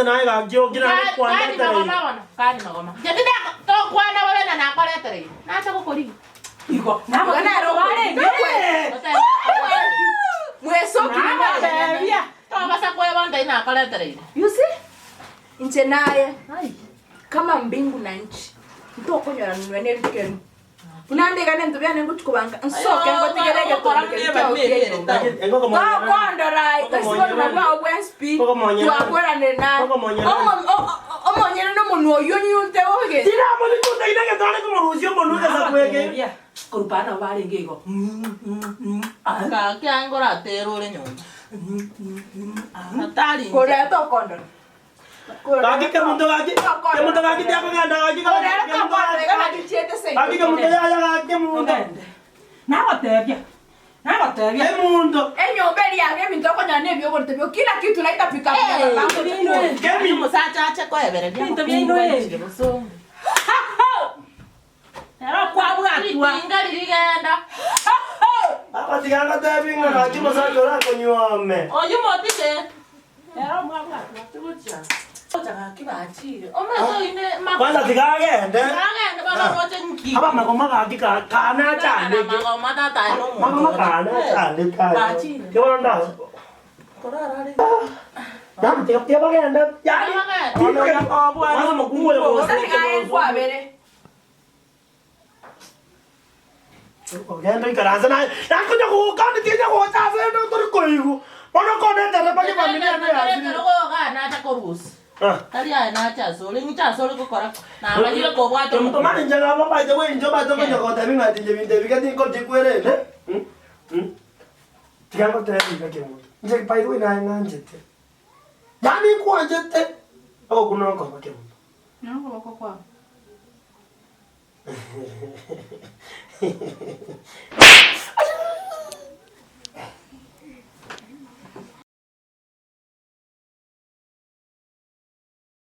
Omanyete naye gaki okina Kani kwandetereire. magoma bono, kani magoma. Inche tindako tokwana bobe na nakoretereire. Nacha gokorigia. Igo nabo barenge. Nabatebia, tobasa kweba onde nakoretereire. You see? Inche naye kama mbingu na nchi ntokonyora nonye ne rituko erimo. Buna nde iga nento biane ngochia kobanka nsoke ngotigere egetondo keria kiao kia enyomba. Tokondora aye ase obogima bwao bwensi pi, twakweranire naye. Omo- o- o- Omonyene nomonwa oyio onyunyunte oge. Tiramonyinyunta inde egento are komorusia omonwa egesaku eke. Korwa paara nabo barenge igo. Gaki aye ngoratere ore nyomba. Atari inche. Korera tokondora. Gaki kemonto gaki, kemonto gaki tiakogenda gaki gaki, kemonto gaki, gaki kemonto yaya gaki kemonto. Ogende. Nagotebia, nagotebia. Kemonto. Enyomba eria yare ebinto okonyora na ebiogorete bio kila kitu naita pick up ya baba Ebinto biaino ebi. Kemi. Omosacha ache koebereria Ebinto biaino ebi. bosongo. Ero okwabwatwa. Ritinga ririgenda. Baba tiga ngotebi ng'a gaki omosacha orakonyuome. Oyio motige. Ero mwabwatwa. Tigochia. Gocha gaki bachire. Omanyete oyio ne Kwanza tiga agende. Tiga agende bono roche nki. Aba magoma gaki ka kana achandeke. Magoma tata aye nomonto. Magoma kana achandeke aye. Bachire. Tiga bono nda. Korarare. Yaani tiga tiga bagende. Yaani. Tiga bagende. Kwanza mokungu oyo Gose tiga aye nkwabere. Ogende oikaranse naye, nakonya gokana tinya gocha ase ende otori koigwa. Bono kondetere mpaka efamilia yane yasirire. Ekero goga nacha korusia. Ah. Tari aye nache asore, ng'iche asore gokora ki? Namanyire kobwata Omonto mani inche nabo mbaete bwenche omanyete konya gotebia ng'a ati inche binto ebi gati nkochikwerende, mm, mm. Tiga ngotebie iga kemonto, inche by the way naye ng'anchete. Yaani nkwanchete, ogokuna okoba kemonto. Nokoboko kwao.